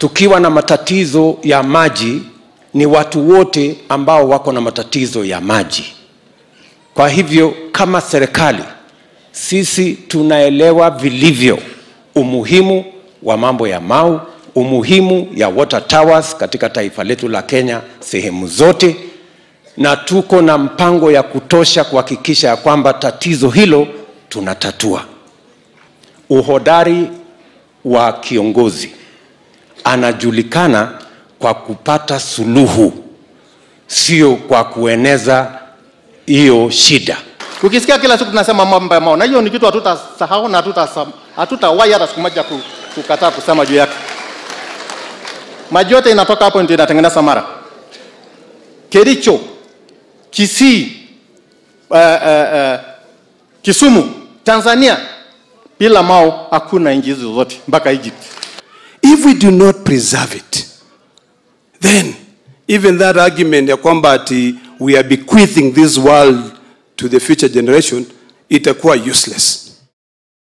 Tukiwa na matatizo ya maji, ni watu wote ambao wako na matatizo ya maji. Kwa hivyo kama serikali, sisi tunaelewa vilivyo umuhimu wa mambo ya Mau, umuhimu ya water towers katika taifa letu la Kenya sehemu zote, na tuko na mpango ya kutosha kuhakikisha ya kwamba tatizo hilo tunatatua. Uhodari wa kiongozi anajulikana kwa kupata suluhu, sio kwa kueneza hiyo shida. Ukisikia kila siku tunasema mambo ya Mau, na hiyo ni kitu hatutasahau na hatutawahi hata siku moja kukataa kusema juu yake. Maji yote inatoka hapo ndio inatengeneza Mara. Kericho, Kisii, Kisumu, Tanzania, bila Mau hakuna nchi hizo zote mpaka Egypt. If we do not preserve it, then even that argument ya kwamba ati we are bequeathing this world to the future generation itakuwa useless.